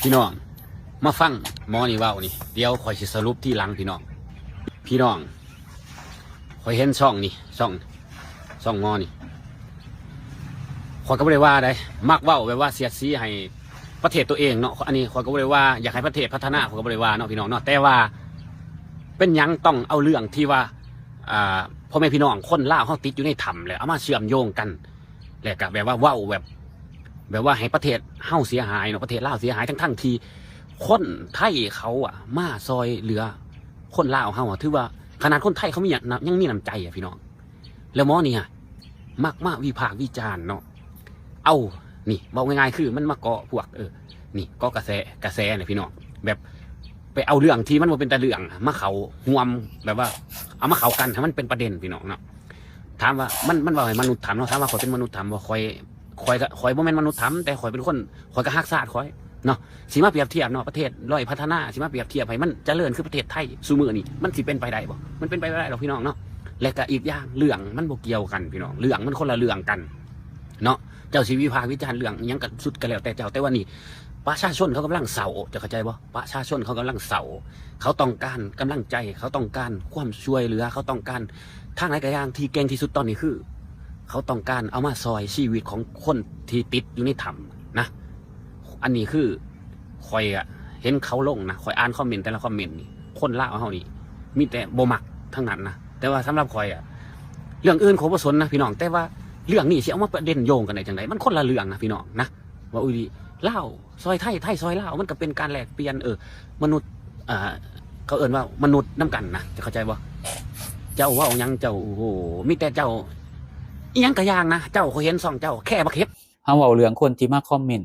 ພີ່ນ້ອງ ມາຟັງໝໍນີ້ເວົ້ານີ້ ດຽວຂ້ອຍຊິສະຫຼຸບທີຫຼັງພີ່ນ້ອງ. ພີ່ນ້ອງ ຂ້ອຍເຫັນຊ່ອງນີ້ ຊ່ອງ ຊ່ອງໝໍນີ້ ຂ້ອຍກໍບໍ່ໄດ້ວ່າໃດ ມັກເວົ້າແບບວ່າສຽດສີໃຫ້ປະເທດຕົວເອງເນາະ. ອັນນີ້ຂ້ອຍກໍບໍ່ໄດ້ວ່າຢາກໃຫ້ປະເທດພັດທະນາ ຂ້ອຍກໍບໍ່ໄດ້ວ່າເນາະພີ່ນ້ອງເນາະ. ແຕ່ວ່າເປັນຫຍັງຕ້ອງເອົາເລື່ອງທີ່ວ່າ ອ່າ ພໍ່ແມ່ພີ່ນ້ອງຄົນລາວເຮົາຕິດຢູ່ໃນຖ້ຳ ແລ້ວເອົາມາເຊື່ອມໂຍງກັນ ແລ້ວກໍແບບວ່າເວົ້າແບບ ແບບວ່າໃຫ້ປະເທດເຮົາເສຍຫາຍເນາະ ປະເທດລາວເສຍຫາຍ ທັງໆທີ່ຄົນໄທເຂົາອະມາຊ່ອຍເຫຼືອຄົນລາວເຮົາອະ. ຖືວ່າຂະໜາດຄົນໄທເຂົາມີຫຍັງ ຍັງມີນ້ຳໃຈອະພີ່ນ້ອງ. ແລ້ວໝໍນີ້ອະ ມັກມາວິພາກວິຈານເນາະ. ເອົາ ນີ້ເວົ້າງ່າຍໆ ຄືມັນມາເກາະພວກ ເອີ ນີ້ເກາະກະແສ ກະແສນີ້ພີ່ນ້ອງ ແບບໄປເອົາເລື່ອງທີ່ມັນບໍ່ເປັນຕາເລື່ອງມາເຂົ້າຮ່ວມ ແບບວ່າເອົາມາເຂົ້າກັນໃຫ້ມັນເປັນປະເດັນພີ່ນ້ອງເນາະ. ຖາມວ່າມັນ ມັນເວົ້າໃຫ້ມະນຸດຖ້ຳເນາະ. ຖາມວ່າຂ້ອຍເປັນມະນຸດຖ້ຳບໍ່? ຂ້ອຍ ຂ້ອຍກໍ ຂ້ອຍບໍ່ແມ່ນມະນຸດຖ້ຳ ແຕ່ຂ້ອຍເປັນຄົນ ຂ້ອຍກໍຮັກຊາດຂ້ອຍເນາະ. ຊິມາປຽບທຽບເນາະ ປະເທດດ້ອຍພັດທະນາ ຊິມາປຽບທຽບໃຫ້ມັນຈະເລີນຄືປະເທດໄທຊຸມື້ນີ້ ມັນຊິເປັນໄປໄດ້ບໍ່? ມັນເປັນໄປບໍ່ໄດ້ດອກພີ່ນ້ອງເນາະ. ແລະກະອີກຢ່າງ ເລື່ອງມັນບໍ່ກ່ຽວກັນພີ່ນ້ອງ ເລື່ອງມັນຄົນລະເລື່ອງກັນເນາະ. ເຈົ້າຊິວິພາກວິຈານເລື່ອງອີ່ຫຍັງກໍສຸດກໍແລ້ວແຕ່ເຈົ້າ ແຕ່ວ່ານີ້ປະຊາຊົນເຂົາກຳລັງເສົ້າ ເຈົ້າເຂົ້າໃຈບໍ່? ປະຊາຊົນເຂົາກຳລັງເສົ້າ ເຂົາຕ້ອງການກຳລັງໃຈ ເຂົາຕ້ອງການຄວາມຊ່ວຍເຫຼືອ ເຂົາຕ້ອງການ ທາງໃດກໍຢ່າງທີ່ເກັ່ງທີ່ສຸດຕອນນີ້ຄື ເຂົາຕ້ອງການເອົາມາຊ່ອຍຊີວິດຂອງຄົນທີ່ຕິດຢູ່ໃນຖ້ຳນະ. ອັນນີ້ຄືຂ້ອຍອະເຫັນເຂົາລົງນະ ຂ້ອຍອ່ານຄອມເມັນແຕ່ລະຄອມເມັນນີ້ ຄົນລາວເຮົານີ້ມີແຕ່ບໍ່ມັກທັງນັ້ນນະ. ແຕ່ວ່າສຳລັບຂ້ອຍອະ ເລື່ອງອື່ນຂ້ອຍບໍ່ສົນນະພີ່ນ້ອງ ແຕ່ວ່າເລື່ອງນີ້ຊິເອົາມາປະເດັນໂຍງກັນໄດ້ຈັ່ງໃດ? ມັນຄົນລະເລື່ອງນະພີ່ນ້ອງນະ. ເວົ້າອີ່ຫຼີ ລາວຊ່ອຍໄທ ໄທຊ່ອຍລາວ ມັນກໍເປັນການແລກປ່ຽນ ເອີ ມະນຸດ ອ່າ ເຂົາເອີ້ນວ່າມະນຸດນຳກັນນະ ເຈົ້າເຂົ້າໃຈບໍ່? ເຈົ້າເວົ້າຫຍັງ ເຈົ້າ ໂອ້ໂຫ ມີແຕ່ເຈົ້າ ອີ່ຫຍັງກະຢ່າງນະ ເຈົ້າ ຂ້ອຍເຫັນຊ່ອງເຈົ້າແຄ່ບັກເຫັບ. ເຮົາເວົ້າເລື່ອງຄົນທີ່ມາຄອມເມັນ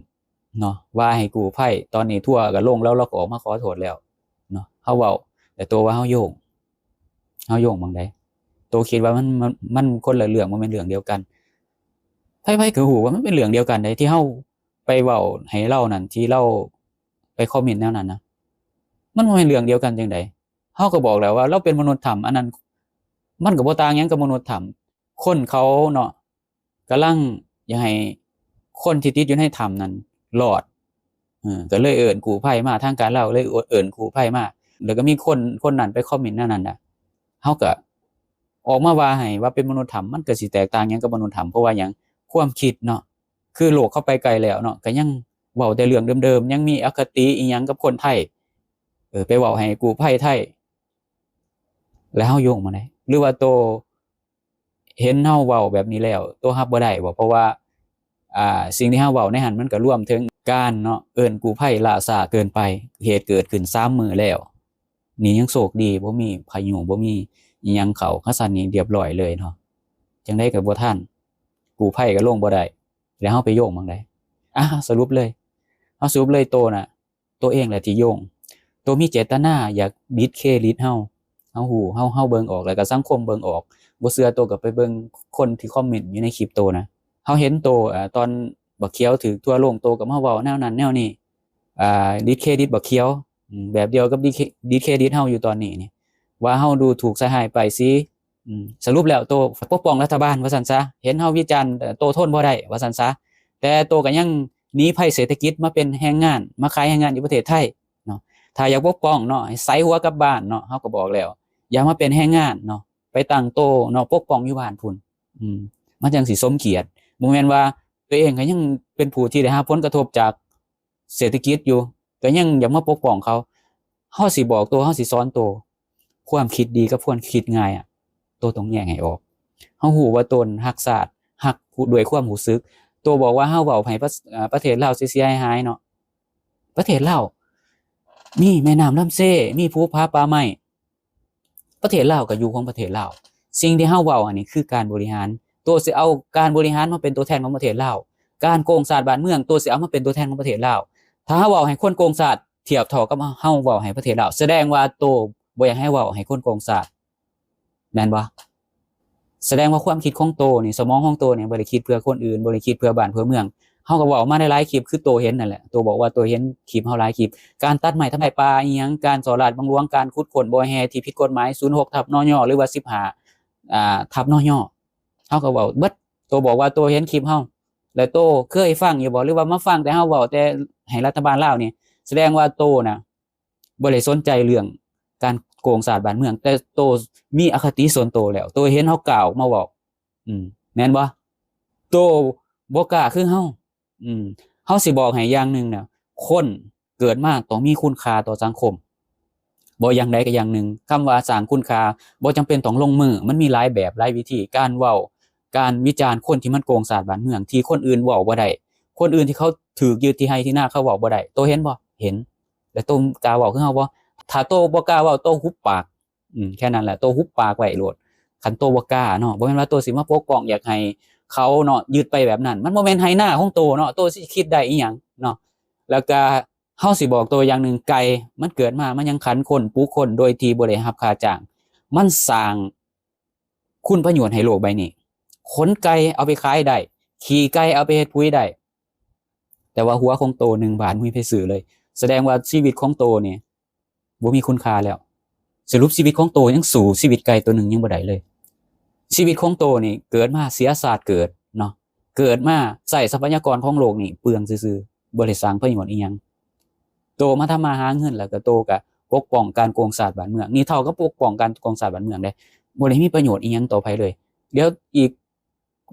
ເນາະ ວ່າໃຫ້ກູ້ໄພ ຕອນນີ້ທົວກໍລົງແລ້ວ ລາວກໍອອກມາຂໍໂທດແລ້ວເນາະ. ເຮົາເວົ້າ ແຕ່ໂຕວ່າເຮົາໂຍງ ເຮົາໂຍງໝ່ອງໃດ? ໂຕຄິດວ່າມັນ ມັນ ມັນຄົນລະເລື່ອງ ບໍ່ແມ່ນເລື່ອງດຽວກັນ. ໃຜໆກໍຮູ້ວ່າມັນເປັນເລື່ອງດຽວກັນໃດ ທີ່ເຮົາໄປເວົ້າໃຫ້ລາວນັ້ນ ທີ່ລາວໄປຄອມເມັນແນວນັ້ນນະ ມັນບໍ່ແມ່ນເລື່ອງດຽວກັນຈັ່ງໃດ? ເຮົາກໍບອກແລ້ວວ່າລາວເປັນມະນຸດຖ້ຳ ອັນນັ້ນມັນກໍບໍ່ຕ່າງຫຍັງກັບມະນຸດຖ້ຳ. ຄົນເຂົາເນາະ ກຳລັງຢາກໃຫ້ຄົນທີ່ຕິດຢູ່ໃນຖ້ຳນັ້ນລອດ ເອີ ກໍເລີຍເອີ້ນກູ້ໄພມາ ທາງການລາວເລີຍເອີ້ນກູ້ໄພມາ ແລ້ວກໍມີຄົນ ຄົນນັ້ນໄປຄອມເມັນແນວນັ້ນນະ. ເຮົາກໍອອກມາວ່າໃຫ້ວ່າເປັນມະນຸດຖ້ຳ ມັນກໍຊິແຕກຕ່າງຫຍັງກັບມະນຸດຖ້ຳ? ເພາະວ່າຫຍັງ? ຄວາມຄິດເນາະ ຄືໂລກເຂົາໄປໄກແລ້ວເນາະ ກໍຍັງເວົ້າແຕ່ເລື່ອງເດີມໆ ຍັງມີອະຄະຕິອີ່ຫຍັງກັບຄົນໄທ ເອີ ໄປເວົ້າໃຫ້ກູ້ໄພໄທ ແລ້ວເຮົາໂຍງມາໄດ້ ຫຼືວ່າໂຕ ເຫັນເຮົາເວົ້າແບບນີ້ແລ້ວ ໂຕຮັບບໍ່ໄດ້ບໍ່? ເພາະວ່າ ອ່າ ສິ່ງທີ່ເຮົາເວົ້າໃນຫັ້ນ ມັນກໍລວມເຖິງການເນາະ ເອີ້ນກູ້ໄພລ້າຊ້າເກີນໄປ. ເຫດເກີດຂຶ້ນສາມມື້ແລ້ວ ນີ້ຍັງໂຊກດີ ບໍ່ມີພາຍຸ ບໍ່ມີອີ່ຫຍັງເຂົ້າ ຄັນຊັ້ນນີ້ລຽບລ້ອຍເລີຍເນາະ. ຈັ່ງໃດກໍບໍ່ທັນ ກູ້ໄພກໍລົງບໍ່ໄດ້ ແລ້ວເຮົາໄປໂຍງໝ່ອງໃດ? ອ່າ ສະຫຼຸບເລີຍ ເຮົາສະຫຼຸບເລີຍ ໂຕນະ ໂຕເອງແຫຼະທີ່ໂຍງ. ໂຕມີເຈດຕະນາຢາກດິດເຄດິດເຮົາ. ເຮົາຮູ້ ເຮົາ ເຮົາເບິ່ງອອກ ແລ້ວກໍສັງຄົມເບິ່ງອອກ. ບໍ່ເຊື່ອໂຕກໍໄປເບິ່ງຄົນທີ່ຄອມເມັນຢູ່ໃນຄລິບໂຕນະ. ເຮົາເຫັນໂຕ ເອີ ຕອນບັກຂຽວຖືກທົວລົງ ໂຕກໍມາເວົ້າແນວນັ້ນແນວນີ້ ອ່າ ດິດເຄດິດບັກຂຽວ ອືມ ແບບດຽວກັບດິດເຄ ດິດເຄດິດເຮົາຢູ່ຕອນນີ້ນີ້ ວ່າເຮົາດູຖູກໃສ່ຮ້າຍປ້າຍສີ. ອືມ ສະຫຼຸບແລ້ວໂຕປົກປ້ອງລັດຖະບານວ່າຊັ້ນຊະ. ເຫັນເຮົາວິຈານ ເອີ ໂຕທົນບໍ່ໄດ້ວ່າຊັ້ນຊະ ແຕ່ໂຕກໍຍັງໜີໄພເສດຖະກິດມາເປັນແຮງງານ ມາຂາຍແຮງງານຢູ່ປະເທດໄທເນາະ. ຖ້າຢາກປົກປ້ອງເນາະ ໃຫ້ໃສຫົວກັບບ້ານເນາະ. ເຮົາກໍບອກແລ້ວ ຢ່າມາເປັນແຮງງານເນາະ ໄປຕັ້ງໂຕເນາະ ປົກປ້ອງຢູ່ບ້ານພຸ້ນ. ອືມ ມັນຈັ່ງຊິສົມກຽດ. ບໍ່ແມ່ນວ່າຕົວເອງກໍຍັງເປັນຜູ້ທີ່ໄດ້ຮັບຜົນກະທົບຈາກ ເສດຖະກິດຢູ່ ກໍຍັງຢາກມາປົກປ້ອງເຂົາ. ເຮົາຊິບອກໂຕ ເຮົາຊິສອນໂຕ ຄວາມຄິດດີກັບຄວາມຄິດງ່າຍອະ ໂຕຕ້ອງແຍກໃຫ້ອອກ. ເຮົາຮູ້ວ່າໂຕນຮັກຊາດ ຮັກດ້ວຍຄວາມຮູ້ສຶກ. ໂຕບອກວ່າເຮົາເວົ້າໃຫ້ປະ ເອີ ປະເທດລາວເສຍຫາຍເນາະ. ປະເທດລາວມີແມ່ນ້ຳລຳເຊ ມີພູຜາປ່າໄມ້. ປະເທດລາວກໍຢູ່ຂອງປະເທດລາວ. ສິ່ງທີ່ເຮົາເວົ້າອັນນີ້ຄືການບໍລິຫານ. ໂຕຊິເອົາການບໍລິຫານມາເປັນຕົວແທນຂອງປະເທດລາວ. ການໂກງຊາດບ້ານເມືອງ ໂຕຊິເອົາມາເປັນຕົວແທນຂອງປະເທດລາວ. ຖ້າເຮົາເວົ້າໃຫ້ຄົນໂກງຊາດທຽບເທົ່າກັບເຮົາເວົ້າໃຫ້ປະເທດລາວ ສະແດງວ່າໂຕບໍ່ຢາກໃຫ້ເວົ້າໃຫ້ຄົນໂກງຊາດ. ແມ່ນບໍ່? ສະແດງວ່າຄວາມຄິດຂອງໂຕນີ້ ສະໝອງຂອງໂຕນີ້ບໍ່ໄດ້ຄິດເພື່ອຄົນອື່ນ ບໍ່ໄດ້ຄິດເພື່ອບ້ານເພື່ອເມືອງ. ເຮົາກໍເວົ້າມາໃນຫຼາຍຄລິບ ຄືໂຕເຫັນນັ້ນແຫຼະ ໂຕບອກວ່າໂຕເຫັນຄລິບເຮົາຫຼາຍຄลิป ການຕັດໄມ້ທຳລາຍປ່າອີ່ຫຍັງ ການສໍ້ລາດບັງຫຼວງ ການຂຸດຄົ້ນບໍ່ແຮ່ທີ່ຜິດກົດໝາຍ ສູນຫົກ ທັບ ນຍ ຫຼືວ່າ ສິບຫ້າ ອ່າ ທັບ ນຍ ເຮົາກໍເວົ້າເບິດ. ໂຕບອກວ່າໂຕເຫັນຄລິບເຮົາ ແລ້ວໂຕເຄີຍຟັງຢູ່ບໍ່ ຫຼືວ່າມາຟັງແຕ່ເຮົາເວົ້າແຕ່ໃຫ້ລັດຖະບານລາວນີ້ ສະແດງວ່າໂຕນະ ບໍ່ໄດ້ສົນໃຈເລື່ອງການໂກງຊາດບ້ານເມືອງ ແຕ່ໂຕມີອະຄະຕິສ່ວນໂຕແລ້ວ ໂຕເຫັນເຮົາກ້າວມາເວົ້າ ອືມ ແມ່ນບໍ່? ໂຕບໍ່ກ້າຄືເຮົາ ອືມ ເຮົາຊິບອກໃຫ້ຢ່າງໜຶ່ງນະ ຄົນເກີດມາຕ້ອງມີຄຸນຄ່າຕໍ່ສັງຄົມ ບໍ່ຢ່າງໃດກໍຢ່າງໜຶ່ງ ຄຳວ່າສ້າງຄຸນຄ່າບໍ່ຈຳເປັນຕ້ອງລົງມື ມັນມີຫຼາຍແບບຫຼາຍວິທີ ການເວົ້າ ການວິຈານຄົນທີ່ມັນໂກງຊາດບ້ານເມືອງ ທີ່ຄົນອື່ນເວົ້າບໍ່ໄດ້ ຄົນອື່ນທີ່ເຂົາຖືກຍຶດທີ່ໄຮ່ທີ່ນາເຂົາເວົ້າບໍ່ໄດ້ ໂຕເຫັນບໍ່? ເຫັນ ແລ້ວໂຕກ້າເວົ້າຄືເຮົາບໍ່? ຖ້າໂຕບໍ່ກ້າເວົ້າ ໂຕຫຸບປາກ ອືມ ແຄ່ນັ້ນແຫຼະ ໂຕຫຸບປາກໄວ້ໂລດ ຄັນໂຕບໍ່ກ້າເນາະ ບໍ່ແມ່ນວ່າໂຕຊິມາປົກປ້ອງ ຢາກໃຫ້ເຂົາເນາະ ຍຶດໄປແບບນັ້ນ ມັນບໍ່ແມ່ນໄຮ່ນາຂອງໂຕເນາະ ໂຕຊິຄິດໄດ້ອີ່ຫຍັງເນາະ ແລ້ວກະເຮົາຊິບອກໂຕຢ່າງໜຶ່ງ ໄກ່ມັນເກີດມາ ມັນຍັງຂັນຄົນ ປຸກຄົນ ໂດຍທີ່ບໍ່ໄດ້ຮັບຄ່າຈ້າງ ມັນສ້າງ ຄຸນປະໂຫຍດໃຫ້ໂລກໃບນີ້ ຂົນໄກ່ເອົາໄປຂາຍໄດ້ ຂີ້ໄກ່ເອົາໄປເຮັດປຸ໋ຍໄດ້ ແຕ່ວ່າຫົວຂອງໂຕໜຶ່ງບາດ ບໍ່ມີໃຜຊື້ເລີຍ ສະແດງວ່າຊີວິດຂອງໂຕນີ້ບໍ່ມີຄຸນຄ່າແລ້ວ ສະຫຼຸບຊີວິດຂອງໂຕຍັງສູ້ຊີວິດໄກ່ໂຕໜຶ່ງຍັງບໍ່ໄດ້ເລີຍ ຊີວິດຂອງໂຕນີ້ເກີດມາເສຍຊາດເກີດເນາະ ເກີດມາໃຊ້ຊັບພະຍາກອນຂອງໂລກນີ້ເປືອງຊື່ໆ ບໍ່ໄດ້ສ້າງປະໂຫຍດອີ່ຫຍັງ ໂຕມາທຳມາຫາເງິນ ແລ້ວກໍໂຕກໍປົກປ້ອງການໂກງຊາດບ້ານເມືອງ ນີ້ເທົ່າກັບປົກປ້ອງການໂກງຊາດບ້ານເມືອງເດ້ ບໍ່ໄດ້ມີປະໂຫຍດອີ່ຫຍັງຕໍ່ໃຜເລີຍ ດຽວອີກ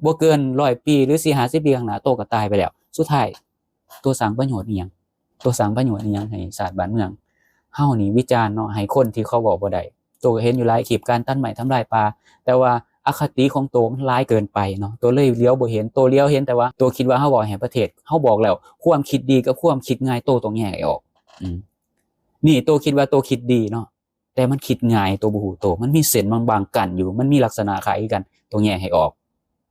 ບໍ່ເກີນຮ້ອຍປີ ຫຼື ສີ່ຫ້າສິບປີຂ້າງໜ້າ ໂຕກໍຕາຍໄປແລ້ວ ສຸດທ້າຍໂຕສ້າງປະໂຫຍດອີ່ຫຍັງ? ໂຕສ້າງປະໂຫຍດອີ່ຫຍັງໃຫ້ຊາດບ້ານເມືອງ? ເຮົານີ້ວິຈານເນາະ ໃຫ້ຄົນທີ່ເຂົາເວົ້າບໍ່ໄດ້ ໂຕກໍເຫັນຢູ່ຫຼາຍຄລິບ ການຕັດໄມ້ທຳລາຍປ່າ ແຕ່ວ່າອະຄະຕິຂອງໂຕມັນຫຼາຍເກີນໄປເນາະ ໂຕເລີຍຫຼຽວບໍ່ເຫັນ ໂຕຫຼຽວເຫັນແຕ່ວ່າ ໂຕຄິດວ່າເຮົາເວົ້າໃຫ້ປະເທດ ເຮົາບອກແລ້ວ ຄວາມຄິດດີກັບຄວາມຄິດງ່າຍ ໂຕຕ້ອງແຍກໃຫ້ອອກ ອືມ ນີ້ໂຕຄິດວ່າໂຕຄິດດີເນາະ ແຕ່ມັນຄິດງ່າຍ ໂຕບໍ່ຮູ້ໂຕ ມັນມີເສັ້ນບາງໆກັ້ນຢູ່ ມັນມີລັກສະນະຄ້າຍຄືກັນ ຕ້ອງແຍກໃຫ້ອອກ